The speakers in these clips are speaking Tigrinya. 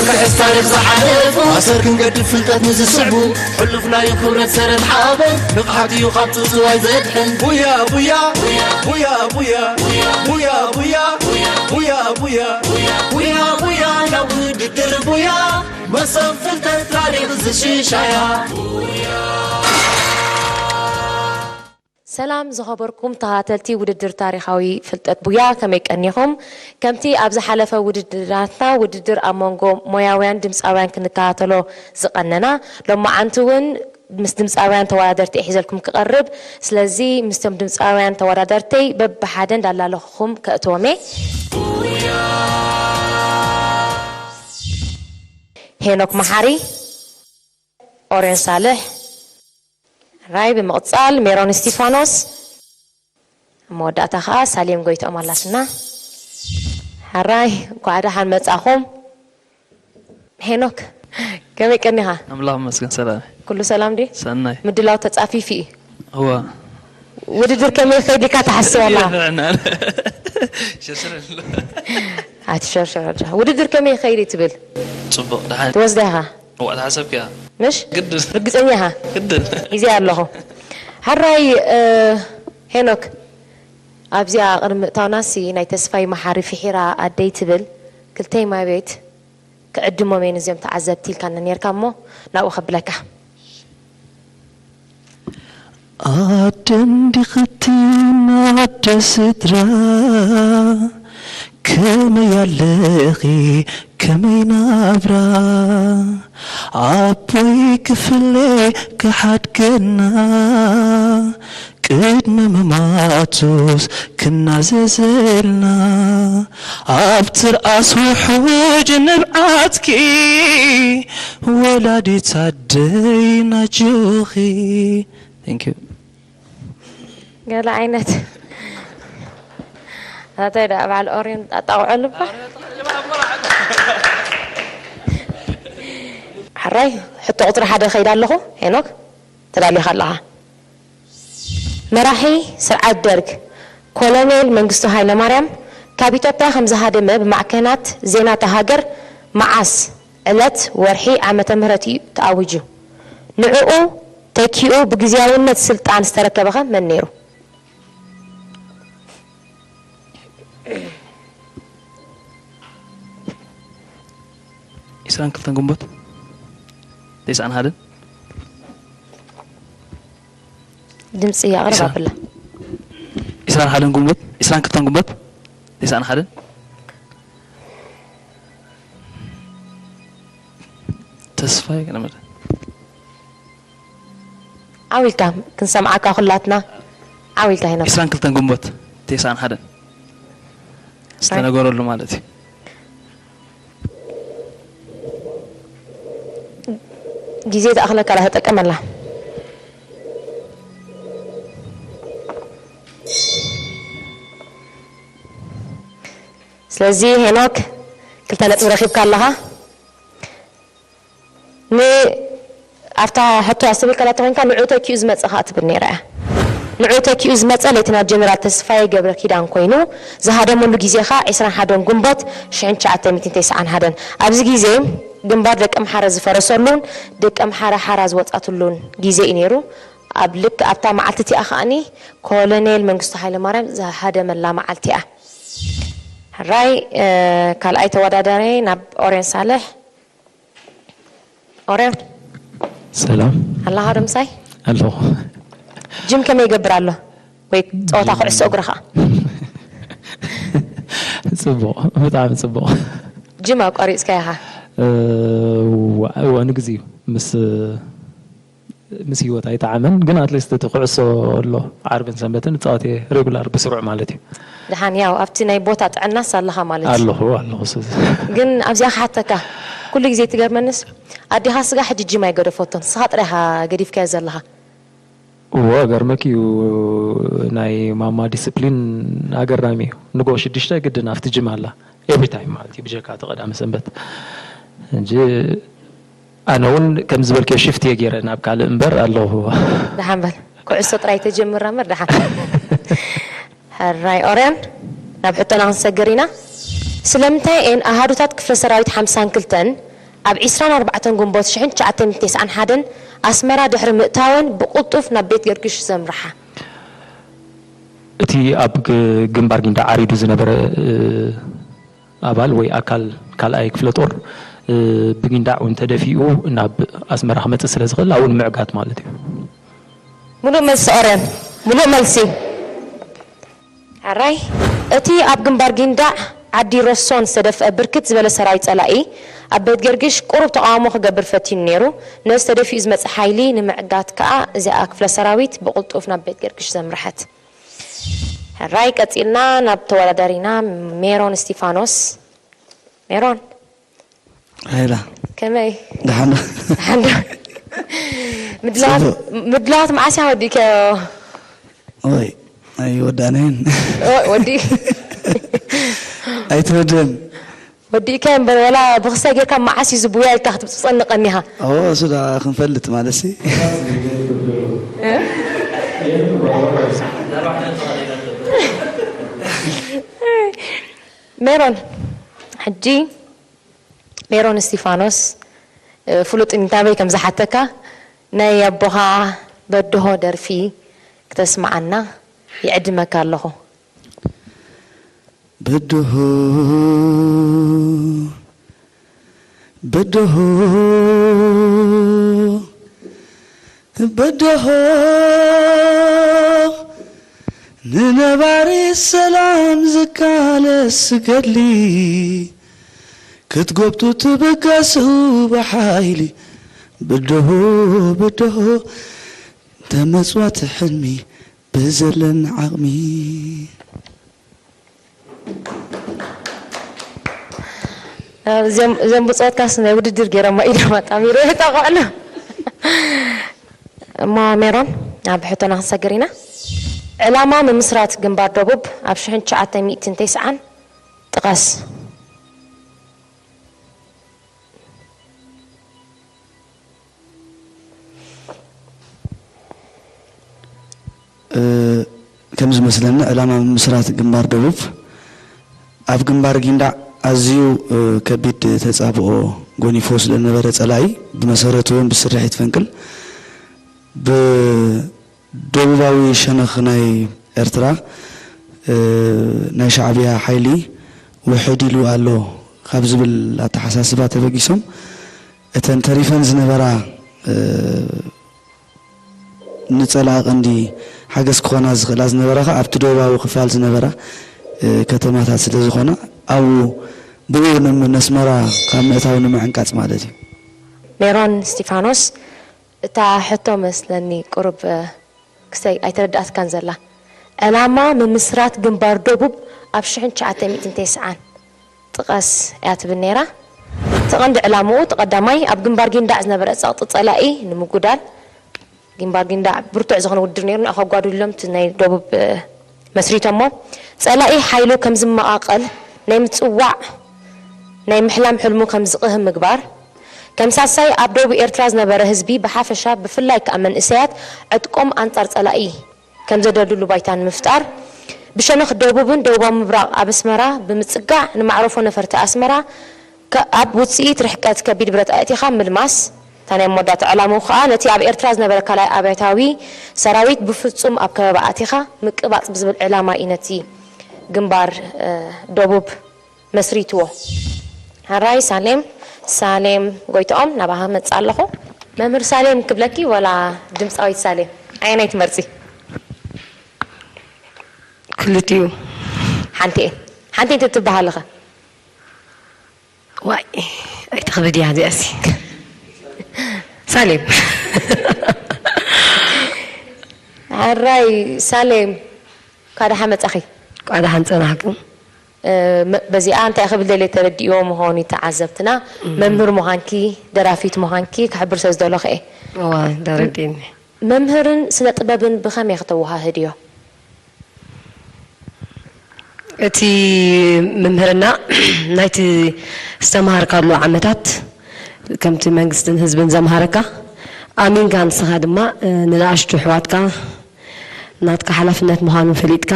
ክሕስ ታሪኽ ዝሓለፉ ኣሰር ክንገድፍ ፍልጠት ንዝስዕቡ ሕሉፍ ናይ ክብረት ሰረት ሓበን ንቕሓት እዩ ካብ ጽውጽዋይ ዘድሕን። ቡያ ቡያ ቡያ ቡያ ቡያ ቡያ ቡያ ቡያ ቡያ ቡያ ናብ ውድድር ቡያ መሰብ ፍልጠት ታሪኽ ዝሽሻያ። ሰላም ዝኸበርኩም ተኸታተልቲ ውድድር ታሪኻዊ ፍልጠት ቡያ፣ ከመይ ቀኒኹም? ከምቲ ኣብ ዝሓለፈ ውድድራትና ውድድር ኣብ መንጎ ሞያውያን ድምፃውያን ክንከታተሎ ዝቐነና፣ ሎማዓንቲ እውን ምስ ድምፃውያን ተወዳደርቲ እየ ሒዘልኩም ክቐርብ። ስለዚ ምስቶም ድምፃውያን ተወዳደርተይ በብሓደ እንዳላለኹኹም ከእትዎም እየ። ሄኖክ መሓሪ፣ ኦሬን ሳልሕ፣ ሕራይ ብምቕጻል ሜሮን እስቲፋኖስ፣ ኣብ መወዳእታ ኸኣ ሳሌም ጎይትኦም ኣላትና። ሕራይ እንኳዕ ደሓን መጻኹም። ሄኖክ ከመይ ቀኒኻ? ኣምላኽ ይመስገን ሰላም። ኩሉ ሰላም ድዩ? ሰናይ። ምድላው ተጻፊፉ እዩ። እዋ። ውድድር ከመይ ይኸይድ ኢልካ ትሓስብ ኣላ? ኣይትሸርሸር ኣጆኻ። ውድድር ከመይ ይኸይድ እዩ ትብል? ጽቡቕ ደሓን። ትወስዳ ኢኻ? እዋ ተሓሰብኪ እያ። ምሽ? ግድን። ርግጸኛ ኢኻ? ግድን። ሒዘያ ኣለኹ። ሕራይ ሄኖክ፣ ኣብዚኣ ቅድሚ ምእታውናሲ ናይ ተስፋይ መሓሪ ፍሒራ ኣደይ ትብል ክልተይ ማይ ቤት ክዕድሞም እየ ንዚኦም ተዓዘብቲ ኢልካኒ ኔርካ እሞ ናብኡ ከብለካ። ኣደ እንዲኽቲ ናደ ስድራ ከመይ ኣለኺ ከመይ ናብራ ኣቦይ ክፍለ ክሓድገና ቅድሚ ምማቱስ ክናዘዘልና ኣብ ትርኣስ ውሑጅ ንብዓትኪ ወላዲት ኣደይ ናጆኺ። Thank you። ገለ ዓይነት ኣታታይ ደኣ በዓል ኦርዮን ኣጣቕዖ ልባ። ሕራይ ሕቶ ቁፅሪ ሓደ ከይዳ ኣለኹ። ሄኖክ ተዳሊኻ ኣለኻ። መራሒ ስርዓት ደርግ ኮሎኔል መንግስቱ ሃይለማርያም ካብ ኢትዮጵያ ከም ዝሃደመ ብማዕከናት ዜና እታ ሃገር መዓስ ዕለት ወርሒ ዓመተ ምህረት እዩ ተኣዊጁ? ንዕኡ ተኪኡ ብግዝያውነት ስልጣን ዝተረከበኸ መን ነይሩ? ዒስራን ክልተን ግንቦት ተስዓን ሓደን። ድምፂ ኣቕርብ ኣብላ። ዒስራን ሓደን ግንቦት፣ ዒስራን ክልተን ግንቦት ተስዓን ሓደን። ተስፋይ ገለመለ። ዓው ኢልካ ክንሰምዓካ ኩላትና። ዓው ኢልካ ሄኖክ። ዒስራን ክልተን ግንቦት ተስዓን ሓደን ዝተነገረሉ ማለት እዩ። ግዜ ትኣኽለካ ላ ተጠቀመላ። ስለዚ ሄኖክ ክልተ ነጥቢ ረኺብካ ኣለኻ። ን ኣብታ ሕቶ ኣስተብሂልካላ ተኾይንካ ንዑ ተኪኡ ዝመጸ ከኣ ትብል ነይራ እያ። ንዑ ተኪኡ ዝመጸ ሌተናል ጀነራል ተስፋዬ ገብረ ኪዳን ኮይኑ ዝሃደመሉ ግዜ ከኣ ዒስራን ሓደን ግንቦት ሽሕን ትሽዓተ ሚእትን ተስዓን ሓደን። ኣብዚ ግዜ ግንባር ደቂ ኣምሓረ ዝፈረሰሉን ደቂ ኣምሓረ ሓራ ዝወጻትሉን ግዜ እዩ ነይሩ። ኣብ ልክ ኣብታ መዓልቲ እቲኣ ከኣኒ ኮሎኔል መንግስቱ ሃይለማርያም ዝሃደመላ መዓልቲ እያ። ሕራይ ካልኣይ ተወዳዳሪ ናብ ኦሬን ሳልሕ። ኦሬን ሰላም ኣላኻ ዶ ምሳይ? ኣለኹ። ጅም ከመይ ይገብር ኣሎ? ወይ ጸወታ ኩዕሶ እግሪ ኸኣ? ጽቡቕ፣ ብጣዕሚ ጽቡቕ። ጅም ኣቋሪጽካ ኢኻ? እዋ፣ እዋ፣ ንግዚኡ ምስ ምስ ህይወት ኣይጠዓመን፣ ግን ኣትሊስት እቲ ኩዕሶ ኣሎ ዓርብን ሰንበትን እጻወት እየ ሬጉላር ብስሩዕ ማለት እዩ። ደሓን ያው ኣብቲ ናይ ቦታ ጥዕናስ ኣለኻ ማለት እዩ። ኣለኹ ኣለኹ። ግን ኣብዚኣ ክሓተካ፣ ኩሉ ግዜ ትገርመንስ ኣዴኻ ስጋ ሕጂ ጅም ኣይገደፈቶን፣ ንስኻ ጥራይ ኢኻ ገዲፍካዮ ዘለኻ። እዎ ገርመክ እዩ፣ ናይ ማማ ዲስፕሊን ኣገራሚ እዩ። ንጎ ሽዱሽተ ግድን ኣብቲ ጅም ኣላ። ኤቭሪ ታይም ማለት እዩ ብጀካ እቲ ቀዳመ ሰንበት እንጂ ኣነ እውን ከም ዝበልክዮ ሽፍት እየ ገይረ ናብ ካልእ እምበር ኣለኹ። ደሓን በል ኩዕሶ ጥራይ ተጀምራ እምበር ደሓን። ሕራይ ኦርያን ናብ ሕቶና ክንሰግር ኢና። ስለምንታይ እየን ኣሃዱታት ክፍለ ሰራዊት ሓምሳን ክልተን ኣብ ዕስራን ኣርባዕተን ግንቦት ሽሕን ትሽዓተ ሚእትን ተስዓን ሓደን ኣስመራ ድሕሪ ምእታወን ብቕልጡፍ ናብ ቤት ገርግሽ ዘምርሓ? እቲ ኣብ ግ- ግንባር ጊንዳዕ ዓሪዱ ዝነበረ እ፣ ኣባል ወይ ኣካል ካልኣይ ክፍለ ጦር እ፣ ብጊንዳዕ እውን ተደፊኡ ናብ ኣስመራ ክመፅእ ስለ ዝኽእል ኣብኡ ንምዕጋት ማለት እዩ። ምሉእ መልሲ ኦርዮን። ምሉእ መልሲ። ሕራይ እቲ ኣብ ግንባር ጊንዳዕ ዓዲ ሮሶን ዝተደፍአ ብርክት ዝበለ ሰራዊት ጸላኢ ኣብ ቤት ገርግሽ ቁሩብ ተቓውሞ ክገብር ፈቲኑ ነይሩ። ነዚ ተደፊኡ ዝመጸ ሓይሊ ንምዕጋት ከኣ እዚኣ ክፍለ ሰራዊት ብቕልጡፍ ናብ ቤት ገርግሽ ዘምርሐት። ሕራይ ቀጺልና ናብ ተወዳዳሪና ሜሮን እስቲፋኖስ። ሜሮን ሄላ ከመይ? ደሓን ዶ? ሓንዶ ምድላዋት ጽቡቕ። ምድላዋት መዓስ እያ ወዲእካዮ? ኦይ ኣይወዳእናየን ወ- ወዲ ኣይትወደን ወዲእካ እምበር ወላ ብክስታይ ጌርካ መዓስ እዩ ዝብውያ ኢልካ ክትብፅፀንቀኒ ኢኻ። ኣዎ እሱ ዳ ክንፈልጥ ማለት ሲ ሜሮን ሕጂ ሜሮን እስቲፋኖስ ፍሉጥ እንታበይ ከም ዝሓተካ ናይ ኣቦኻ በድሆ ደርፊ ክተስምዓና ይዕድመካ ኣለኹ። በድሆ በድሆ በድሆ ንነባሪ ሰላም ዝቃለስ ገድሊ ክትጎብጡ ትብገሱ ብሓይሊ በድሆ በድሆ ተመጽዋቲ ሕልሚ ብዘለን ዓቕሚ እዞም ብፆትካስ ናይ ውድድር ገይሮማ ኢዶም ኣጣሚሩ ጠቕዕሉ። እሞ ሜሮን ናብ ሕቶና ክንሰግር ኢና። ዕላማ ምምስራት ግንባር ደቡብ ኣብ ሽሕን ትሽዓተ ሚእትን ተስዓን ጥቀስ። ከም ዝመስለኒ ዕላማ ምምስራት ግንባር ደቡብ ኣብ ግንባር ጊንዳዕ ኣዝዩ ከቢድ ተፃብኦ ጎኒፎ ስለዝነበረ ፀላኢ ብመሰረቱ እውን ብስርሒት ፈንቅል ብደቡባዊ ሸነኽ ናይ ኤርትራ ናይ ሻዕብያ ሓይሊ ውሕድ ኢሉ ኣሎ ካብ ዝብል ኣተሓሳስባ ተበጊሶም እተን ተሪፈን ዝነበራ ንፀላኢ ቀንዲ ሓገዝ ክኾና ዝኽእላ ዝነበራ ከዓ ኣብቲ ደቡባዊ ክፋል ዝነበራ ከተማታት ስለ ዝኾና ኣብኡ ብኡ ነስመራ ካብ ምእታው ንምዕንቃፅ ማለት እዩ። ሜሮን እስቲፋኖስ እታ ሕቶ መስለኒ ቁሩብ ክስተይ ኣይተረዳእትካን ዘላ። ዕላማ ምምስራት ግንባር ደቡብ ኣብ ሽሕን ትሽዓተ ሚእትን ተስዓን ጥቀስ እያ ትብል ነይራ። እቲ ቀንዲ ዕላምኡ እቲ ቀዳማይ ኣብ ግንባር ጊንዳዕ ዝነበረ ጸቕጢ ጸላኢ ንምጉዳል ግንባር ጊንዳዕ ብርቱዕ ዝኾነ ውድድር ነይሩ ንዑ ከጓድሉ ኢሎም እቲ ናይ ደቡብ መስሪቶሞ ጸላኢ ሓይሉ ከም ዝመቓቐል ናይ ምጽዋዕ ናይ ምሕላም ሕልሙ ከም ዝቕህም ምግባር ከም ሳልሳይ ኣብ ደቡብ ኤርትራ ዝነበረ ህዝቢ ብሓፈሻ ብፍላይ ከኣ መንእሰያት ዕጥቆም ኣንጻር ጸላኢ ከም ዘደልድሉ ባይታ ንምፍጣር፣ ብሸነኽ ደቡብን ደቡባዊ ምብራቕ ኣብ ኣስመራ ብምጽጋዕ ንማዕረፎ ነፈርቲ ኣስመራ ኣብ ውጽኢት ርሕቀት ከቢድ ብረት ኣእቲኻ ምልማስ፣ እታ ናይ መወዳእታ ዕላምኡ ከኣ ነቲ ኣብ ኤርትራ ዝነበረ ካልኣይ ኣብዮታዊ ሰራዊት ብፍጹም ኣብ ከበባ ኣእቲኻ ምቅባጽ ብዝብል ዕላማ እዩ ነቲ ግንባር ደቡብ መስሪትዎ። ሕራይ ሳሌም ሳሌም ጎይትኦም ናባኻ መጽእ ኣለኹ። መምህር ሳሌም ክብለኪ ወላ ድምጻዊት ሳሌም ኣየናይ ትመርጺ? ክልቲኡ። ሓንቲ እየ ሓንቲ እየ ትበሃልኸ? ዋይ ኣይተኽብድያ እዚኣሲ ሳሌም ሕራይ ሳሌም ካደሓ መጻኺ ቋዳ ሓንፀናሕኩም በዚኣ እንታይ ክብል ደልየ ተረዲእዎ ምኾኑ ተዓዘብትና መምህር ምዃንኪ ደራፊት ምዃንኪ ክሕብር ስለ ዝደለኹ እየ እዋ ተረዲእኒ መምህርን ስነ ጥበብን ብኸመይ ከተወሃህድዮ እቲ ምምህርና ናይቲ ዝተምሃርካሉ ዓመታት ከምቲ መንግስትን ህዝብን ዘምሃረካ ኣሚንካ ንስኻ ድማ ንንኣሽቱ ኣሕዋትካ ናትካ ሓላፍነት ምዃኑ ፈሊጥካ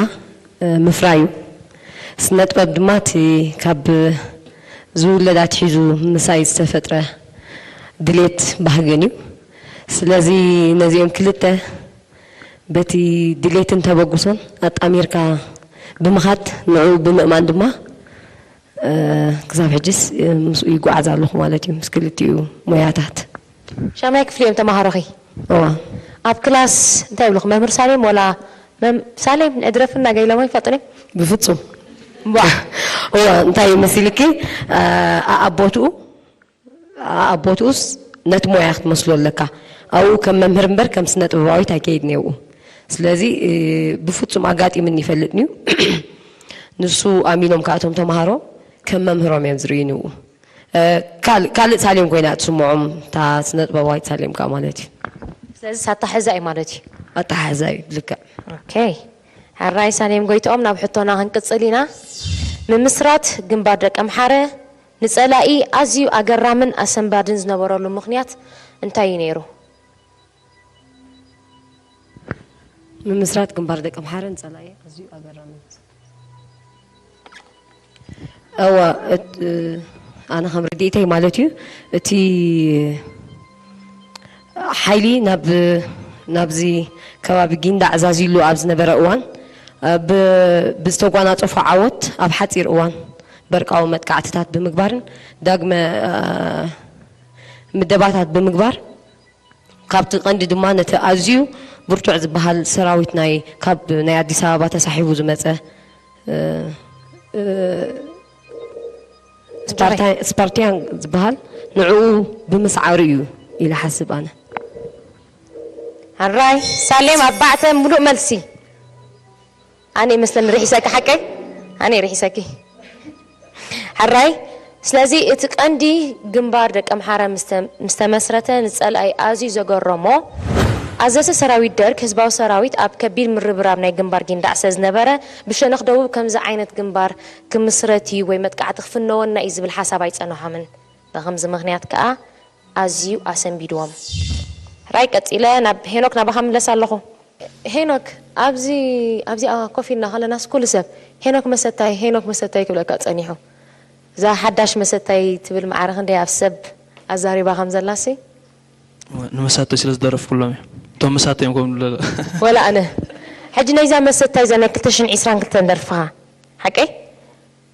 ምፍራይ እዩ። ስነ ጥበብ ድማ እቲ ካብ ዝውለድ ኣትሒዙ ምሳይ ዝተፈጥረ ድሌት ባህግን እዩ። ስለዚ ነዚኦም ክልተ በቲ ድሌትን ተበግሶን ኣጣሚርካ ብምኻድ ንዕኡ ብምእማን ድማ ክሳብ ሕጅስ ምስኡ ይጓዓዝ ኣለኹ ማለት እዩ፣ ምስ ክልቲኡ ሞያታት። ሻምናይ ክፍሊ እዮም ተማሃሮኺ? እዋ። ኣብ ክላስ እንታይ ይብሉኹ? መምህር ሳሌም ወላ ሳሌም ንዕድረፍና ገይሎም ኣይፈልጡን እዮም? ብፍጹም። እዋ እንታይ እዩ መሲልኪ? ኣኣቦትኡ ኣኣቦትኡስ ነቲ ሞያ ክትመስሎ ኣለካ። ኣብኡ ከም መምህር እምበር ከም ስነ ጥበባዊት ኣይከይድን እየ ኣብኡ። ስለዚ ብፍጹም ኣጋጢምኒ ይፈልጥን እዩ። ንሱ ኣሚኖም ከኣ እቶም ተማሃሮ ከም መምህሮም እዮም ዝርእዩኒ ኣብኡ። ካልእ ሳሌም ኮይና እያ ትስምዖም፣ እታ ስነ ጥበባዊት ሳሌም ከኣ ማለት እዩ። ስለዚ ኣተሓሕዛ እዩ ማለት እዩ። ኣተሓሕዛ እዩ ብልክዕ። ሕራይ ሳሌም ጎይትኦም፣ ናብ ሕቶና ክንቅጽል ኢና። ምምስራት ግንባር ደቀምሓረ ንጸላኢ ኣዝዩ ኣገራምን ኣሰንባድን ዝነበረሉ ምኽንያት እንታይ እዩ ነይሩ? ምምስራት ግንባር ደቀምሓረ ንጸላኢ ኣዝዩ ኣገራምን እወ ኣነ ከም ርድኢተይ ማለት እዩ እቲ ሓይሊ ናብ ናብዚ ከባቢ ጊንዳዕ ዛዚሉ ኣብ ዝነበረ እዋን ብዝተጓናፀፎ ዓወት ኣብ ሓፂር እዋን በርቃዊ መጥቃዕትታት ብምግባርን ዳግመ ምደባታት ብምግባር ካብቲ ቀንዲ ድማ ነቲ ኣዝዩ ብርቱዕ ዝበሃል ሰራዊት ናይ ካብ ናይ ኣዲስ ኣበባ ተሳሒቡ ዝመጸ ስፓርታያን ዝበሃል ንዕኡ ብምስዓሩ እዩ ኢለ ሓስብ ኣነ። ሕራይ ሳሌም ኣባዕተ ምሉእ መልሲ። ኣነ ይመስለኒ ርሒሰኪ ሓቀይ? ኣነ ርሒሰኪ። ሕራይ ስለዚ እቲ ቀንዲ ግንባር ደቀምሓረ ምስ ተመስረተ ንጸላኢ ኣዝዩ ዘገረሞ ኣዘዝቲ ሰራዊት ደርግ ህዝባዊ ሰራዊት ኣብ ከቢድ ምርብራብ ናይ ግንባር ጊንዳዕ ስለ ዝነበረ ብሸነኽ ደቡብ ከምዚ ዓይነት ግንባር ክምስረት እዩ ወይ መጥቃዕቲ ክፍነወና እዩ ዝብል ሓሳብ ኣይጸነሖምን። ብኸምዚ ምኽንያት ከኣ ኣዝዩ ኣሰንቢድዎም። ሕራይ ቀጺለ ናብ ሄኖክ ናባኻ ምለስ ኣለኹ። ሄኖክ ኣብዚ ኣብዚኣ ኮፍ ኢልና ከለናስ ኩሉ ሰብ ሄኖክ መሰታይ ሄኖክ መሰታይ ክብለካ ጸኒሑ። እዛ ሓዳሽ መሰታይ ትብል ማዕረ ክንደይ ኣብ ሰብ ኣዛሪባ ከም ዘላሲ። ንመሳተይ ስለ ዝደረፍኩሎም እዮም። እቶም መሳተይ እዮም ከምሉ ለለ። ወላ ኣነ ሕጂ ናይዛ መሰታይ እዛ ናይ ክልተ ሽሕን ዕስራን ክልተን ደርፍኻ ሓቀይ?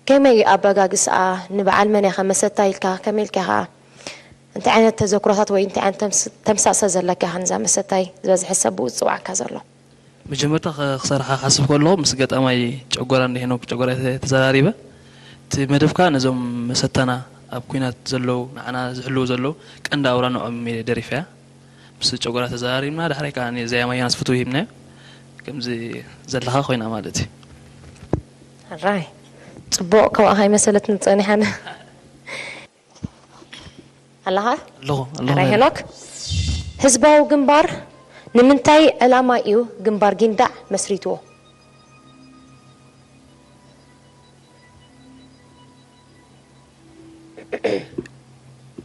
ከመይ ኣበጋግስኣ ንበዓል መን ኢኻ መሰታ ኢልካ ከመይ ኢልካ ኢኻ እንታይ ዓይነት ተዘክሮታት ወይ እንታይ ዓይነት ተምሳእሰ ዘለካ ኢኻ ንዛ መሰታ ዝበዝሐ ሰብ ብኡ ዝፅዋዕካ ዘሎ? መጀመርታ ክሰርሓ ክሓስብ ከለኹ ምስ ገጣማይ ጨጎራ እንደ ሄኖክ ጨጎራ ተዘራሪበ እቲ መደብካ ነዞም መሰታና ኣብ ኩናት ዘለዉ ንዓና ዝሕልዉ ዘለዉ ቀንዲ ኣውራ ንዖም ኢለ ደሪፈያ ምስ ጨጎራ ተዘራሪብና ዳሕራይ ከዓ ዘያማያን ኣስፍትው ሂብናዮ ከምዚ ዘለኻ ኮይና ማለት እዩ። ሕራይ ጽቡቕ ከምኣ ከይመሰለትኒ ጸኒሓ ኣነ። ኣለኻ? ኣለኹ ኣለኹ። ሕራይ ሄኖክ ህዝባዊ ግንባር ንምንታይ ዕላማ እዩ ግንባር ጊንዳዕ መስሪትዎ?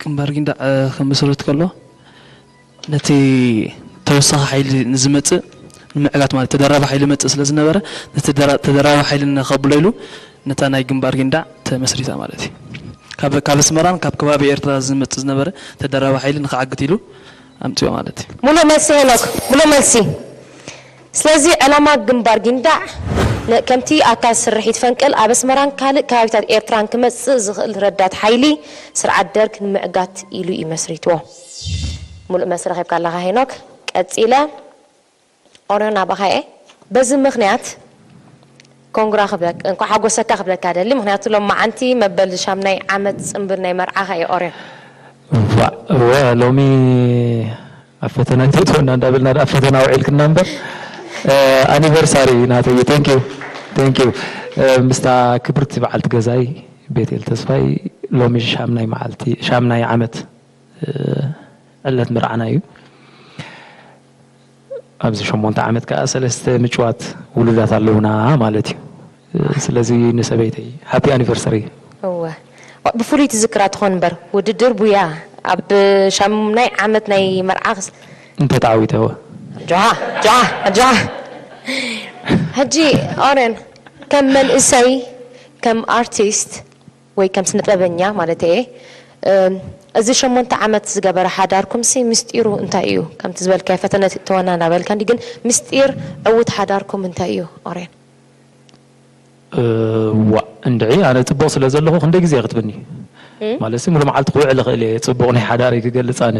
ግንባር ጊንዳዕ ክምስርት ከሎ ነቲ ተወሳኺ ሓይሊ ንዝመፅእ ንምዕጋት ማለት ተደራቢ ሓይሊ መፅእ ስለ ዝነበረ ነቲ ተደራቢ ሓይሊ ንኸብሎ ኢሉ ነታ ናይ ግንባር ጊንዳዕ ተመስሪታ ማለት እዩ። ካብ ካብ ኣስመራን ካብ ከባቢ ኤርትራ ዝመፅእ ዝነበረ ተደራቢ ሓይሊ ንኽዓግት ኢሉ ኣምፅኦ ማለት እዩ። ሙሉእ መልሲ ሄኖክ ሙሉእ መልሲ። ስለዚ ዕላማ ግንባር ጊንዳዕ ከምቲ ኣካል ስርሒት ፈንቅል ኣብ ኣስመራን ካልእ ከባቢታት ኤርትራን ክመጽእ ዝኽእል ረዳት ሓይሊ ስርዓት ደርግ ንምዕጋት ኢሉ እዩ መስሪትዎ። ሙሉእ መልሲ ረኺብካ ኣለኻ ሄኖክ። ቀጺለ ኦርዮን ናባኻ እየ። በዚ ምኽንያት ኮንግራ ክብለካ እንኳዕ ሓጎሰካ ክብለካ ደሊ ምኽንያቱ ሎማዓንቲ መበል ሻምናይ ዓመት ጽንብል ናይ መርዓኻ እዩ ኦርዮን። እዋ እወ ሎሚ ኣብ ፈተና ይተእትወና እንዳበልና ደኣ ፈተና ውዒልክና እምበር ኣኒቨርሳሪ ናተይ እዩ thank you thank you ምስታ ክብርቲ በዓልቲ ገዛይ ቤቴል ተስፋይ ሎሚ ሻምናይ መዓልቲ ሻምናይ ዓመት ዕለት መርዓና እዩ። ኣብዚ ሸሞንተ ዓመት ከኣ ሰለስተ ምጭዋት ውሉዳት ኣለውና ማለት እዩ። ስለዚ ንሰበይተይ happy anniversary። እወ ብፍሉይ ትዝክራ ትኾን እምበር ውድድር ቡያ ኣብ ሻምናይ ዓመት ናይ መርዓ ክስ እንተ ተዓዊተ እወ። ኣጆኻ ኣጆኻ ኣጆኻ ሕጂ ኦሬን ከም መንእሰይ ከም ኣርቲስት ወይ ከም ስነ ጥበበኛ ማለት እየ፣ እም፣ እዚ ሸሞንተ ዓመት ዝገበረ ሓዳርኩም ሲ ምስጢሩ እንታይ እዩ? ከምቲ ዝበልካዮ ፈተነ ትእትወና እናበልካ እንዲ፣ ግን ምስጢር ዕዉት ሓዳርኩም እንታይ እዩ? ኦርዮን። ዋ እንድዒ፣ ኣነ ፅቡቕ ስለ ዘለኹ ክንደይ ግዜ ክትብኒ? ማለት ሙሉ መዓልቲ ክውዕል እኽእል እየ። ፅቡቕ ናይ ሓዳረይ ክገልፅ ኣነ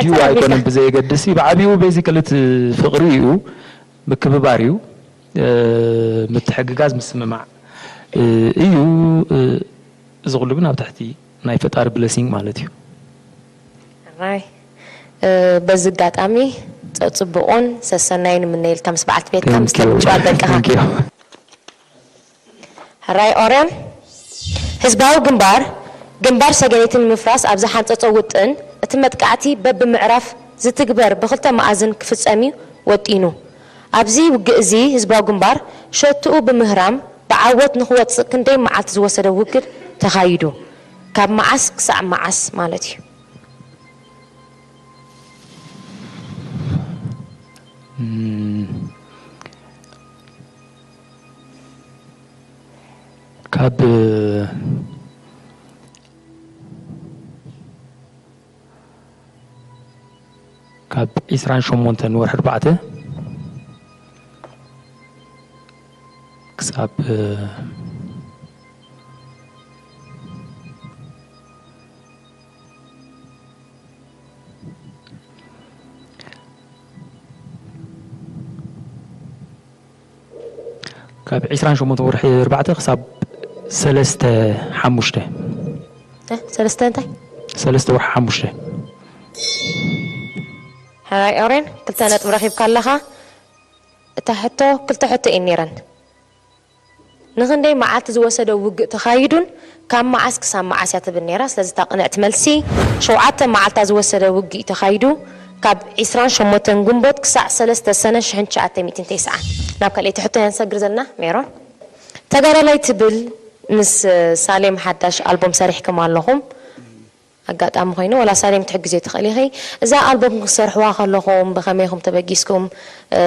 ድዩ ኣይኮነን ብዘየገድስ እዩ። ብዓብኡ ቤዚካሊ እቲ ፍቕሪ እዩ፣ ምክብባር እዩ፣ ምትሕግጋዝ፣ ምስምማዕ እዩ። እዚ ኩሉ ግን ኣብ ትሕቲ ናይ ፈጣሪ ብለሲንግ ማለት እዩ። ራይ በዚ ኣጋጣሚ ፅቡቑን ሰሰናይን ንምነየልካ ምስ በዓልቲ ቤትካ ምስ ተምጭዋል ደቅኻ። ሕራይ ኦርዮን፣ ህዝባዊ ግንባር፣ ግንባር ሰገነይቲ ንምፍራስ ኣብ ዝሓንጸጾ ውጥን፣ እቲ መጥቃዕቲ በብምዕራፍ ዝትግበር ብኽልተ መኣዝን ክፍጸም'ዩ ወጢኑ። ኣብዚ ውግእ እዚ ህዝባዊ ግንባር ሸትኡ ብምህራም ብዓወት ንኽወጽእ ክንደይ መዓልቲ ዝወሰደ ውግእ ተኻይዱ? ካብ መዓስ ክሳዕ መዓስ ማለት እዩ? ካብ ካብ ዒስራን ሸሞንተን ወርሒ ኣርባዕተ ክሳብ ካብ ዒስራን ሸሞንተ ወርሒ ኣርባዕተ ክሳብ ሰለስተ ሓሙሽተ። እ፣ ሰለስተ እንታይ? ሰለስተ ወርሒ ሓሙሽተ። ሕራይ ኦሬን፣ ክልተ ነጥቢ ረኺብካ ኣለኻ። እታ ሕቶ፣ ክልተ ሕቶ እየን ነይረን። ንኽንደይ መዓልቲ ዝወሰደ ውግእ ተኻይዱን ካብ መዓስ ክሳብ መዓስ እያ ትብል ነይራ። ስለዚ እታ ቅንዕቲ መልሲ፣ ሸውዓተ መዓልታ ዝወሰደ ውግእ እዩ ተኻይዱ፣ ካብ ዒስራን ሸሞንተን ግንቦት ክሳዕ ሰለስተ ሰነ ሽሕን ትሽዓተ ሚእትን ተስዓን። ናብ ካልኣይቲ ሕቶ ኢና ንሰግር ዘለና። ሜሮን፣ ተጋዳላይ ትብል ምስ ሳሌም ሓዳሽ ኣልቦም ሰሪሕኩም ኣለኹም። ኣጋጣሚ ኮይኑ ዋላ ሳሌም ክትሕግዝዮ ትኽእሊ ኢኺ። እዛ ኣልቦም ክትሰርሕዋ ከለኹም ብኸመይ ኢኹም ተበጊስኩም? እ፣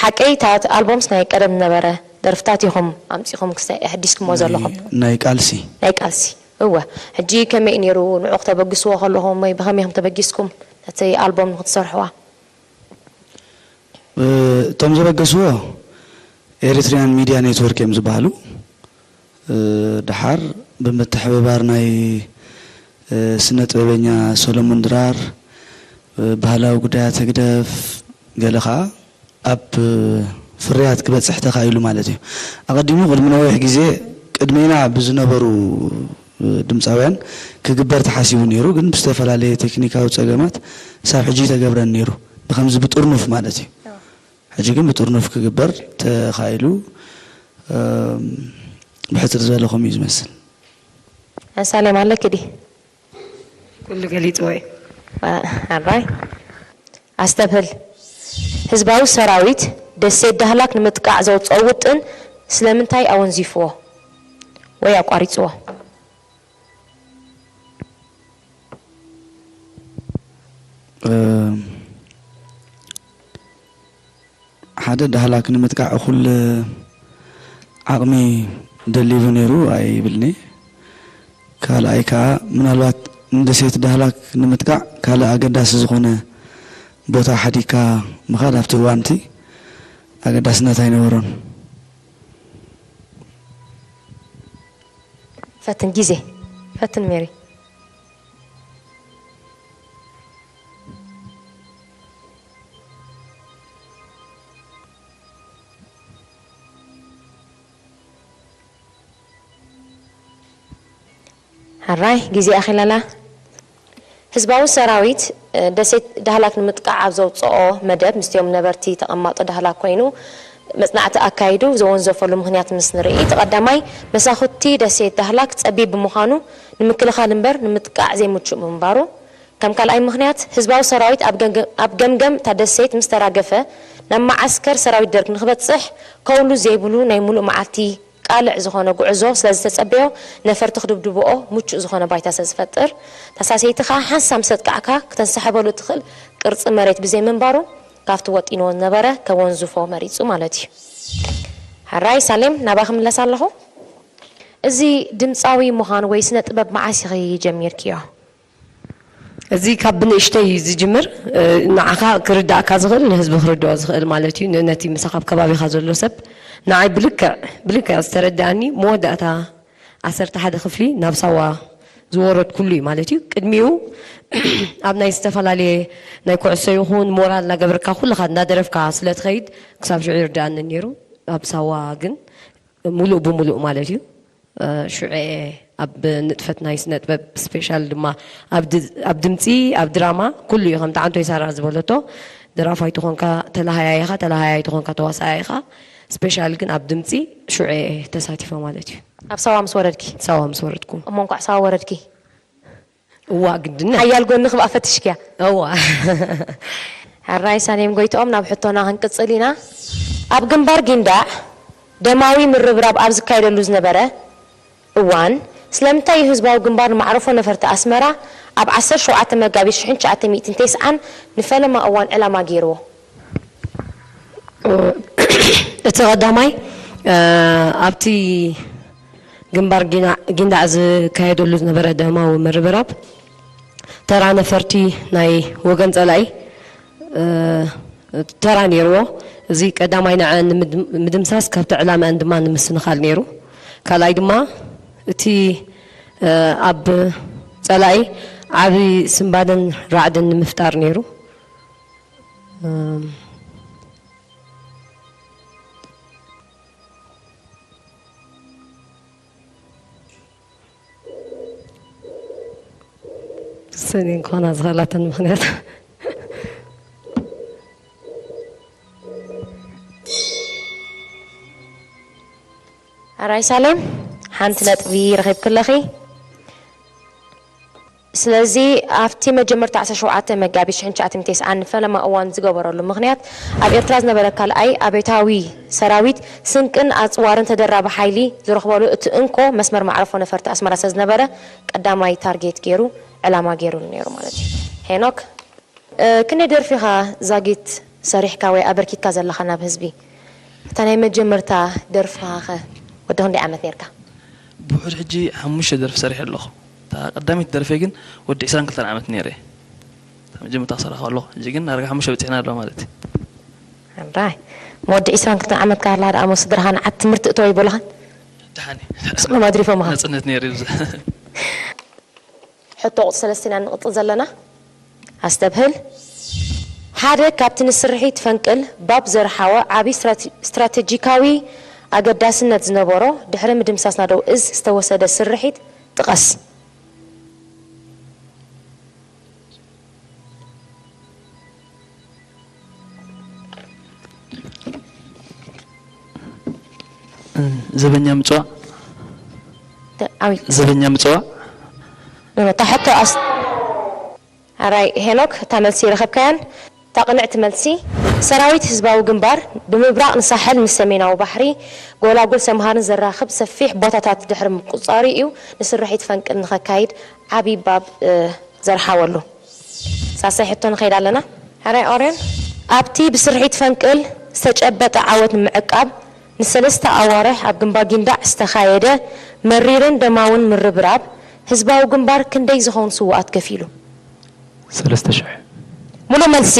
ሓቀይ እታ ኣልቦምስ ናይ ቀደም ዝነበረ ደርፍታት ኢኹም ኣምጺኹም ክስተ-፣ ኣሕዲስኩምዎ ዘለኹም? ናይ ቃልሲ። ናይ ቃልሲ። እወ። ሕጂ ከመይ እዩ ነይሩ? ንዑ ክተበግስዎ ከለኹም ወይ ብኸመይ ኢኹም ተበጊስኩም ነቲ ኣልቦም ንክትሰርሕዋ? እቶም ዘበገስዎ ኤሪትሪያን ሚድያ ኔትወርክ እዮም ዝበሃሉ። እ፣ ደሓር ብምትሕብባር ናይ፣ እ፣ ስነ ጥበበኛ ሰሎሞን ድራር፣ እ፣ ባህላዊ ጉዳያት ህግደፍ፣ ገለ ኸዓ ኣብ፣ እ፣ ፍርያት ክበጽሕ ተኻኢሉ ማለት እዩ። ኣቐዲሙ ቅድሚ ነዊሕ ግዜ ቅድሜና ብዝነበሩ፣ እ፣ ድምፃውያን ክግበር ተሓሲቡ ነይሩ፣ ግን ብዝተፈላለየ ቴክኒካዊ ጸገማት ክሳብ ሕጂ ተገብረን ነይሩ። ብኸምዚ ብጥርኑፍ ማለት እዩ። ሕጂ ግን ብጥርኑፍ ክግበር ተኻኢሉ። እም፣ ብሕጽር ዝበለ ከምኡ እዩ ዝመስል። ኣሳሌም ኣለኪ ድዩ? ኩሉ ገሊፅዎ እዩ። አ-፣ ኣራይ። ኣስተብህል። ህዝባዊ ሰራዊት ደሴት ዳህላክ ንምጥቃዕ ዘውፅኦ ውጥን ስለምንታይ ኣወንዚፍዎ ወይ ኣቋሪፅዎ? እም፣ ሓደ ዳህላክ ንምጥቃዕ እኹል ዓቕሚ ደሊቡ ነይሩ ኣይብልኒ። ካልኣይ ከዓ ምናልባት ንደሴት ዳህላክ ንምጥቃዕ ካልእ ኣገዳሲ ዝኾነ ቦታ ሓዲግካ ምኻድ ኣብቲ እዋንቲ ኣገዳስነት ኣይነበሮን። ፈትን ግዜ። ፈትን ሜሪ። ሕራይ፣ ግዜ ኣኺላላ። ህዝባዊ ሰራዊት፣ እ፣ ደሴት ዳህላክ ንምጥቃዕ ኣብ ዘውፅኦ መደብ፣ ምስቲኦም ነበርቲ ተቐማጦ ዳህላክ ኮይኑ መፅናዕቲ ኣካይዱ ዘወንዘፈሉ ምኽንያት ምስ ንርኢ፣ እቲ ቀዳማይ፣ መሳኹቲ ደሴት ዳህላክ ፀቢብ ብምዃኑ ንምክልኻል እምበር ንምጥቃዕ ዘይምቹእ ብምንባሩ፣ ከም ካልኣይ ምኽንያት፣ ህዝባዊ ሰራዊት ኣብ ገምገ-፣ ኣብ ገምገም እታ ደሴት ምስ ተራገፈ፣ ናብ መዓስከር ሰራዊት ደርግ ንኽበፅሕ ከውሊ ዘይብሉ ናይ ሙሉእ መዓልቲ ቃልዕ ዝኾነ ጉዕዞ ስለዝተጸበዮ፣ ነፈርቲ ክድብድብኦ ምቹእ ዝኾነ ባይታ ስለዝፈጥር፣ ታሳሰይቲ ከኣ ሓንሳብ ምስ ኣጥቃዕካ ክተንሳሕበሉ እትኽእል ቅርጺ መሬት ብዘይምንባሩ፣ ካብቲ ወጢንዎ ዝነበረ ከወንዝፎ መሪጹ ማለት እዩ። ሕራይ ሳሌም፣ ናባኺ ክምለስ ኣለኹ። እዚ ድምፃዊ ምዃን ወይ ስነ ጥበብ መዓስ ኢኺ ጀሚርክዮ? እዚ ካብ ብንእሽተይ እዩ ዝጅምር። ንዓኻ ክርዳእካ ዝኽእል ንህዝቢ ክርድኦ ዝኽእል ማለት እዩ። ነቲ ምሳኻ ኣብ ከባቢኻ ዘሎ ሰብ ንዓይ ብልክዕ ብልክዕ ዝተረዳእኒ መወዳእታ ዓሰርተ ሓደ ክፍሊ ናብ ሳዋ ዝወረድኩሉ እዩ ማለት እዩ። ቅድሚኡ ኣብ ናይ ዝተፈላለየ ናይ ኩዕሶ ይኹን ሞራል እናገበርካ ኩልኻ እናደረፍካ ስለ ትኸይድ ክሳብ ሽዑ ይርዳእኒ ነይሩ። ኣብ ሳዋ ግን ሙሉእ ብሙሉእ ማለት እዩ። ሽዑ እየ ኣብ ንጥፈት ናይ ስነ ጥበብ ስፔሻል ድማ ኣብ ድምፂ ኣብ ድራማ ኩሉ እዩ ከምቲ ዓንቶይ ሳራ ዝበለቶ ደራፋይ ትኾንካ ተላሃያይ ኢኻ ተላሃያይ ትኾንካ ተዋሳያይ ኢኻ ስፔሻል ግን ኣብ ድምፂ ሽዑ እየ ተሳቲፈ ማለት እዩ። ኣብ ሳዋ ምስ ወረድኪ? ሳዋ ምስ ወረድኩ። እሞ እንኳዕ ሳዋ ወረድኪ። እዋ ግድነት። ሓያል ጎንኺ ብኣ ፈቲሽክያ። እዋ። ሕራይ ሳሌም ጎይትኦም ናብ ሕቶና ክንቅጽል ኢና። ኣብ ግንባር ጊንዳዕ ደማዊ ምርብራብ ኣብ ዝካየደሉ ዝነበረ እዋን ስለምንታይ እዩ ህዝባዊ ግንባር ንማዕረፎ ነፈርቲ ኣስመራ ኣብ ዓሰርተ ሸውዓተ መጋቢት ሽሕን ትሽዓተ ሚእትን ተስዓን ንፈለማ እዋን ዕላማ ገይርዎ? እቲ ቀዳማይ ኣብቲ ግንባር ጊንዳዕ ዝካየደሉ ዝነበረ ደማዊ ምርብራብ ተራ ነፈርቲ ናይ ወገን ፀላኢ ተራ ነይርዎ። እዚ ቀዳማይ ንዐ ንምድምሳስ ካብቲ ዕላመአን ድማ ንምስንኻል ነይሩ። ካልኣይ ድማ እቲ ኣብ ፀላኢ ዓብዪ ስንባደን ራዕድን ንምፍጣር ነይሩ። ሰኔን ክኾና ዝኽእላተን ምኽንያት ኣራይ ሳሌም ሓንቲ ነጥቢ ረኺብክለኺ። ስለዚ ኣብቲ መጀመርታ ዓሰርተ ሸውዓተ መጋቢት ሽሕን ትሽዓተ ሚእትን ተስዓን ንፈለማ እዋን ዝገበረሉ ምኽንያት ኣብ ኤርትራ ዝነበረ ካልኣይ ኣብዮታዊ ሰራዊት ስንቅን ኣጽዋርን ተደራቢ ሓይሊ ዝረኽበሉ እቲ እንኮ መስመር መዕረፎ ነፈርቲ ኣስመራ ስለዝነበረ ቀዳማይ ታርጌት ገይሩ ዕላማ ገይሩሉ ነይሩ ማለት እዩ። ሄኖክ ክንደይ ደርፊ ኢኻ ዛጊት ሰሪሕካ ወይ ኣበርኪትካ ዘለኻ ናብ ህዝቢ? እታ ናይ መጀመርታ ደርፍኻ ኸ ወዲ ክንደይ ዓመት ነርካ? ብውሕድ ሕጂ ሓሙሽተ ደርፊ ሰሪሐ ኣለኹ። እታ ቀዳመይቲ ደርፈይ ግን ወዲ ዕስራን ክልተን ዓመት ነይረ። እታ መጀመርታ ክሰርሕ ከለኹ፣ ሕጂ ግን ዳርጋ ሓሙሽተ በጺሕና ኣሎ ማለት እዩ። ሕራይ ወዲ ዕስራን ክልተን ዓመት ካህላ ደኣ እሞ ስድራኻ ንዓት ትምህርቲ እተወ ይበሉኻን? ደሓን እዩ። ስቕሎም ኣድሪፎምኻ? ናጽነት ነይሩ እዩ። ሕቶ ቁጽሪ ሰለስተ ኢና ንቕጽል ዘለና። ኣስተብህል። ሓደ ካብቲ ንስርሒት ፈንቅል ባብ ዘርሓወ ዓቢ ስትራቴጂካዊ ኣገዳስነት ዝነበሮ ድሕሪ ምድምሳስ ናደው እዝ ዝተወሰደ ስርሒት ጥቐስ። ዘበኛ ምጽዋዕ። ዘበኛ ምጽዋዕ። እታ ሕቶ ኣስ ኣራይ ሄኖክ እታ መልሲ ረኸብካያን እታ ቅንዕቲ መልሲ ሰራዊት ህዝባዊ ግንባር ብምብራቕ ንሳሕል ምስ ሰሜናዊ ባሕሪ ጎላጉል ሰምሃርን ዘራኽብ ሰፊሕ ቦታታት ድሕሪ ምቁጻሩ እዩ ንስርሒት ፈንቅል ንኸካይድ ዓብዪ ባብ ዘርሓወሉ። ሳልሳይ ሕቶ ንኸይድ ኣለና። ሕራይ ኦርዮን ኣብቲ ብስርሒት ፈንቅል ዝተጨበጠ ዓወት ንምዕቃብ ንሰለስተ ኣዋርሕ ኣብ ግንባር ጊንዳዕ ዝተኻየደ መሪርን ደማውን ምርብራብ ህዝባዊ ግንባር ክንደይ ዝኾኑ ስውኣት ከፊሉ? ሰለስተ ሽሕ። ሙሉእ መልሲ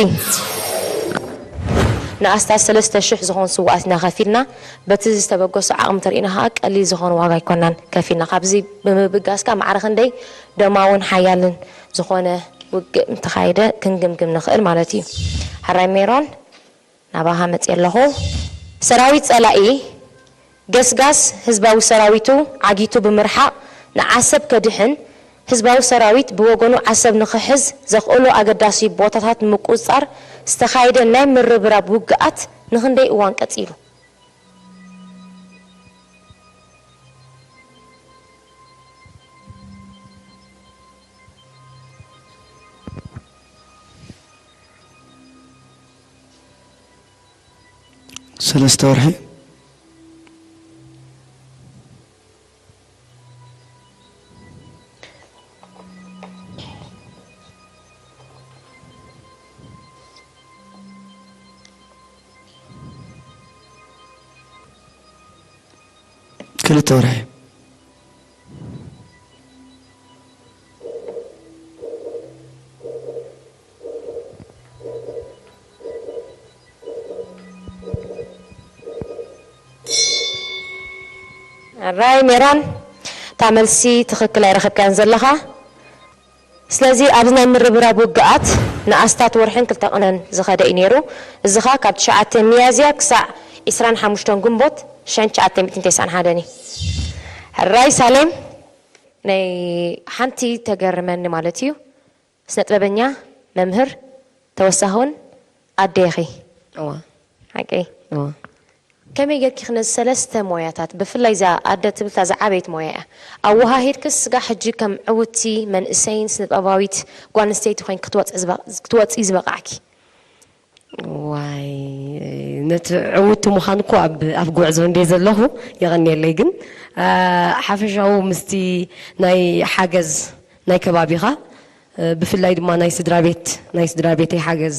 ንኣስታት ሰለስተ ሽሕ ዝኾኑ ስውኣት ኢና ከፊልና። በቲ ዝተበገሱ ዓቕሚ ተሪእና ከዓ ቀሊል ዝኾነ ዋጋ ኣይኮናን ከፊልና። ካብዚ ብምብጋስ ከዓ ማዕረ ክንደይ ደማውን ሓያልን ዝኾነ ውግእ ምተኻየደ ክንግምግም ንኽእል ማለት እዩ። ሕራይ ሜሮን ናባኻ መፅየ ኣለኹ። ሰራዊት ፀላኢ ገስጋስ ህዝባዊ ሰራዊቱ ዓጊቱ ብምርሓቕ ንዓሰብ ከድሕን ህዝባዊ ሰራዊት ብወገኑ ዓሰብ ንኽሕዝ ዘኽእሎ ኣገዳሲ ቦታታት ንምቁፅፃር ዝተኻየደ ናይ ምርብራብ ውግኣት ንኽንደይ እዋን ቀፂሉ? ሰለስተ ወርሒ። ክልተ ወርሒ። ራይ ሜሮን፣ እታ መልሲ ትኽክል ኣይረኸብካን ዘለኻ። ስለዚ ኣብዚ ናይ ምርብራብ ውግኣት ንኣስታት ወርሕን ክልተ ቅነን ዝኸደ እዩ ነይሩ። እዚ ኸኣ ካብ ትሽዓተ ሚያዝያ ክሳዕ ዕስራን ሓሙሽተን ግንቦት ሽሕን ትሽዓተ ሚእትን ተስዓን ሓደን እዩ። ሕራይ ሳሌም፣ ናይ ሓንቲ ተገርመኒ ማለት እዩ። ስነ ጥበበኛ፣ መምህር፣ ተወሳኺ እውን ኣደ ኢኺ። እዋ። ሓቀይ? እዋ። ከመይ ጌርኪ ነዚ ሰለስተ ሞያታት፣ ብፍላይ እዛ ኣደ ትብል እታ ዝዓበየት ሞያ እያ፣ ኣወሃሂድክስ ስጋዕ ሕጂ ከም ዕውትቲ መንእሰይን ስነ ጥበባዊት ጓል ኣንስተይቲ ኮይንኪ ክትወጽ-፣ ክትወጺ ዝበቓዕኪ? ዋይ፣ ነቲ ዕውቲ ምዃን እኮ ኣብ፣ ኣብ ጉዕዞ እንድየ ዘለኹ፣ የቐንየለይ። ግን፣ አ፣ ሓፈሻዊ ምስቲ ናይ ሓገዝ ናይ ከባቢኻ፣ እ፣ ብፍላይ ድማ ናይ ስድራ ቤት፣ ናይ ስድራ ቤተይ ሓገዝ፣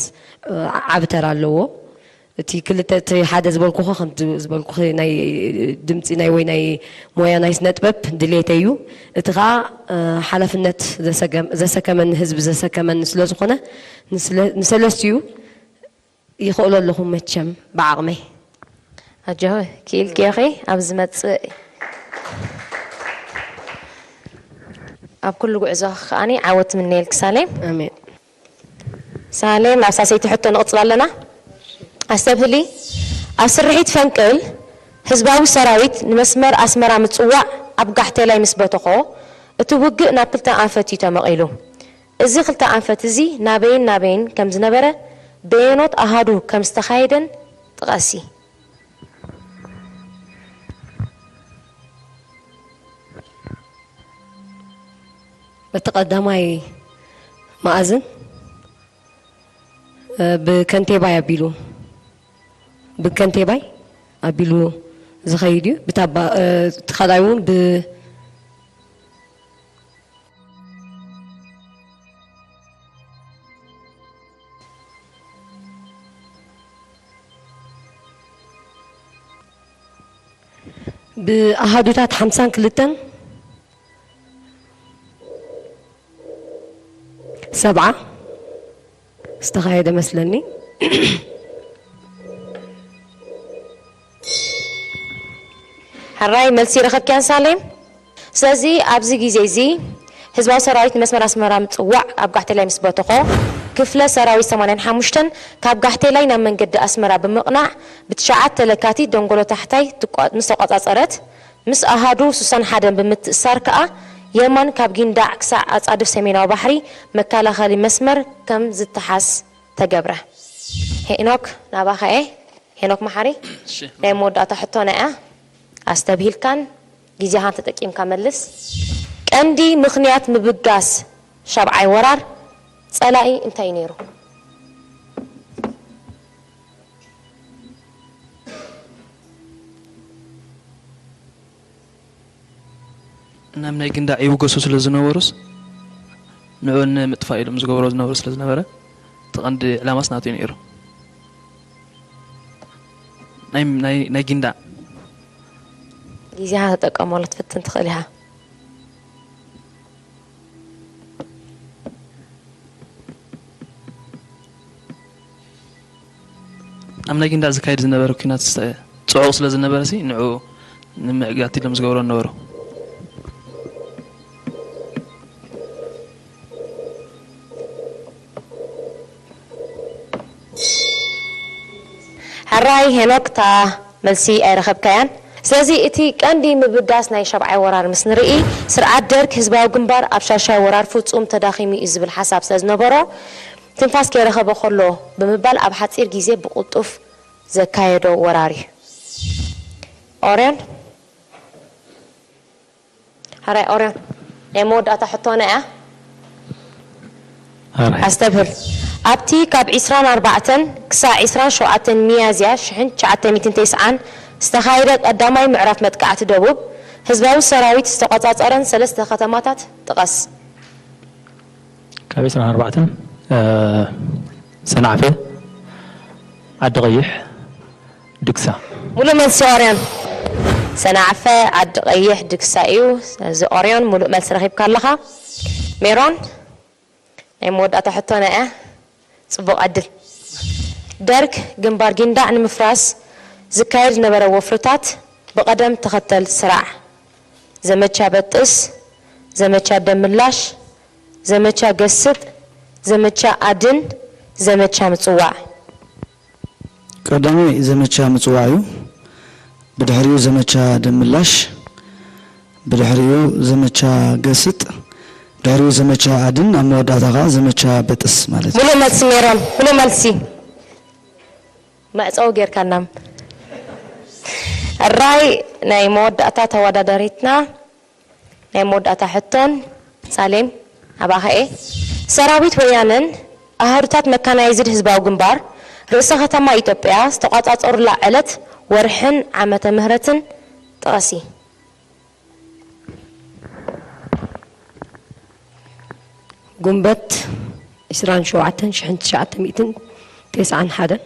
እ፣ ዓቢ ተራ ኣለዎ። እቲ ክልተ፣ እቲ ሓደ ዝበልኩኹ፣ ከምቲ ዝበልኩኺ ናይ ድምጺ ናይ ወይ ናይ ሞያ ናይ ስነ ጥበብ ድሌተይ እዩ። እቲ ኸኣ፣ እ፣ ሓላፍነት ዘሰገም-፣ ዘሰከመኒ፣ ህዝቢ ዘሰከመኒ ስለ ዝኾነ፣ ንስለ-፣ ንሰለስቲኡ ይኽእሎ ኣለኹ መቸም ብዓቕመይ። ኣጆኺ፣ ክኢልኪ ኢኺ። ኣብ ዝመጽእ፣ ኣብ ኩሉ ጉዕዞ ከኣኒ ዓወት ምነየልኪ ሳሌም። ኣሜን። ሳሌም፣ ናብ ሳሰይቲ ሕቶ ንቕጽል ኣለና። ኣስተብህሊ፣ ኣብ ስርሒት ፈንቅል ህዝባዊ ሰራዊት ንመስመር ኣስመራ ምጽዋዕ ኣብ ጋሕቴላይ ምስ በተኾ፣ እቲ ውግእ ናብ ክልተ ኣንፈት እዩ ተመቒሉ። እዚ ክልተ ኣንፈት እዚ ናበይን ናበይን ከም ዝነበረ፣ በየኖት ኣሃዱ ከም ዝተኻየደን ጥቐሲ። እቲ ቀዳማይ መኣዝን፣ እ፣ ብከንቴባይ ኣቢሉ፣ ብከንቴባይ ኣቢሉ ዝኸይድ እዩ። ብታባ-፣ እ፣ እቲ ካልኣይ እውን ብ-፣ ብኣሃዱታት ሓምሳን ክልተን ሰብዓ ዝተኻየደ መስለኒ። ሕራይ መልሲ ረኸብክያን ሳሌም? ስለዚ ኣብዚ ግዜ እዚ ህዝባዊ ሰራዊት ንመስመር ኣስመራ ምጽዋዕ ኣብ ጋሕቴላይ ምስ በተኾ፣ ክፍለ ሰራዊት ሰማንያን ሓሙሽተን ካብ ጋሕቴላይ ናብ መንገዲ ኣስመራ ብምቕናዕ፣ ብትሽዓተ ለካቲት ደንጎሎ ታሕታይ ትቋ-፣ ምስ ተቋጻጸረት፣ ምስ ኣሃዱ ስሳን ሓደን ብምትእሳር ከኣ፣ የማን ካብ ጊንዳዕ ክሳዕ ኣጻድፍ ሰሜናዊ ባሕሪ መከላኸሊ መስመር ከም ዝተሓዝ ተገብረ። ሄኖክ፣ ናባኻ እየ። ሄኖክ መሓሪ፣ እሺ። ናይ መወዳእታ ሕቶና እያ። ኣስተብሂልካን ግዜኻን ተጠቂምካ መልስ። ቀንዲ ምኽንያት ምብጋስ ሻብዓይ ወራር ጸላኢ እንታይ ነይሩ? ናብ ናይ ግንዳዕ ይውገሱ ስለ ዝነበሩስ፣ ንዑ ንምጥፋእ ኢሎም ዝገብሮ ዝነበሩ ስለ ዝነበረ፣ እቲ ቀንዲ ዕላማስ ናቱ እዩ ነይሩ። ናይ፣ ናይ፣ ናይ ጊንዳዕ። ግዜኻ ተጠቀመሉ ክትፍትን ትኽእል ኢኻ። ኣብ ናይ ጊንዳዕ ዝካየድ ዝነበረ ኲናት ዝተ-፣ ጽዑቕ ስለ ዝነበረ ሲ፣ ንዑ ንምዕጋት ኢሎም ዝገብሮ ነበሩ። ሕራይ ሄኖክ፣ እታ መልሲ ኣይረኸብካያን። ስለዚ እቲ ቀንዲ ምብጋስ ናይ ሻብዓይ ወራር ምስ ንርኢ፣ ስርዓት ደርግ ህዝባዊ ግንባር ኣብ ሻሻይ ወራር ፍጹም ተዳኺሙ እዩ ዝብል ሓሳብ ስለ ዝነበሮ፣ ትንፋስ ከይረኸበ ከሎ ብምባል ኣብ ሓጺር ግዜ ብቕልጡፍ ዘካየዶ ወራር እዩ። ኦርዮን? ሕራይ ኦርዮን፣ ናይ መወዳእታ ሕቶና እያ። ሕራይ። ኣስተብህል። ኣብቲ ካብ ዕስራን ኣርባዕተን ክሳዕ ዕስራን ሸውዓተን ሚያዝያ ሽሕን ትሽዓተ ሚእትን ተስዓን ዝተኻየደ ቀዳማይ ምዕራፍ መጥቃዕቲ ደቡብ፣ ህዝባዊ ሰራዊት ዝተቖጻጸረን ሰለስተ ከተማታት ጥቐስ። ካብ ዕስራን ኣርባዕተን፣ እ፣ ሰንዓፈ፣ ዓዲ ቀይሕ፣ ድግሳ። ሙሉእ መልሲ ኦርዮን። ሰንዓፈ፣ ዓዲ ቀይሕ፣ ድግሳ እዩ። ስለዚ ኦርዮን ሙሉእ መልሲ ረኺብካ ኣለኻ። ሜሮን፣ ናይ መወዳእታ ሕቶና እያ። ጽቡቕ ዕድል። ደርግ ግንባር ጊንዳዕ ንምፍራስ ዝካየድ ዝነበረ ወፍርታት ብቐደም ተኸተል ስራዕ ዘመቻ በጥስ፣ ዘመቻ ደምላሽ፣ ዘመቻ ገስጥ፣ ዘመቻ ኣድን፣ ዘመቻ ምጽዋዕ። ቀዳማይ ዘመቻ ምጽዋዕ እዩ። ብድሕሪኡ ዘመቻ ደምላሽ፣ ብድሕሪኡ ዘመቻ ገስጥ፣ ብድሕሪኡ ዘመቻ ኣድን፣ ኣብ መወዳእታ ኸዓ ዘመቻ በጥስ ማለት እዩ። ሙሉእ መልሲ ሜሮን፣ ሙሉእ መልሲ። መዕጸዊ ጌርካና። ሕራይ ናይ መወዳእታ ተወዳዳሪትና ናይ መወዳእታ ሕቶን ሳሌም ኣባኸኤ ሰራዊት ወያነን ኣህዱታት መካናይዝድ ህዝባዊ ግንባር ርእሰ ከተማ ኢትዮጵያ ዝተቋጻጸሩላ ዕለት ወርሕን ዓመተ ምህረትን ጥቐሲ። ጉንበት ዕስራን ሸውዓተን ሽሕን ትሽዓተ ሚእትን ተስዓን ሓደን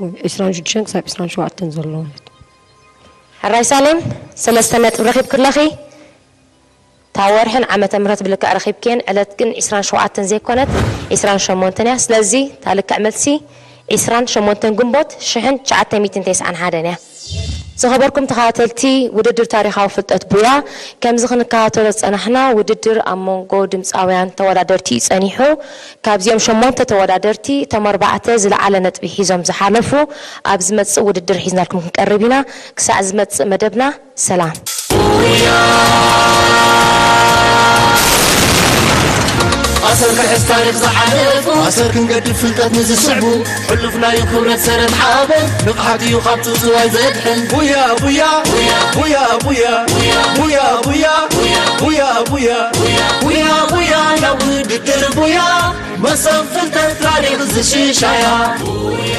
ወይ ዕስራን ሽዱሽተን ክሳብ ዕስራን ሸውዓተን ዘሎ ማለት እዩ። ሕራይ ሳሌም ሰለስተ ነጥቢ ረኺብኪ ኣለኺ። እታ ወርሕን ዓመተ ምህረት ብልክዕ ረኺብክየን፣ ዕለት ግን ዕስራን ሸውዓተን ዘይኮነት ዕስራን ሸሞንተን እያ። ስለዚ እታ ልክዕ መልሲ ዕስራን ሸሞንተን ግንቦት ሽሕን ትሽዓተ ሚእትን ተስዓን ሓደን እያ። ዝኸበርኩም ተኸታተልቲ ውድድር ታሪኻዊ ፍልጠት ቡያ፣ ከምዚ ክንከታተሎ ዝጸናሕና ውድድር ኣብ መንጎ ድምጻውያን ተወዳደርቲ እዩ ጸኒሑ። ካብዚኦም ሸሞንተ ተወዳደርቲ እቶም ኣርባዕተ ዝለዓለ ነጥቢ ሒዞም ዝሓለፉ ኣብ ዝመጽእ ውድድር ሒዝናልኩም ክንቀርብ ኢና። ክሳዕ ዝመጽእ መደብና ሰላም። ኣሰር ክሕዝ ታሪኽ ዝሓለፉ ኣሰር ክንገድፍ ፍልጠት ንዝስዕቡ ሕሉፍ ናይ ክብረት ሰረት ሓበን ንቕሓት እዩ ካብ ጽውጽዋይ ዘድሕን ቡያ ቡያ ቡያ ቡያ ቡያ ቡያ ቡያ ቡያ ቡያ ቡያ ቡያ ናብ ውድድር ቡያ መሰብ ፍልጠት ታሪኽ ዝሽሻያ ቡያ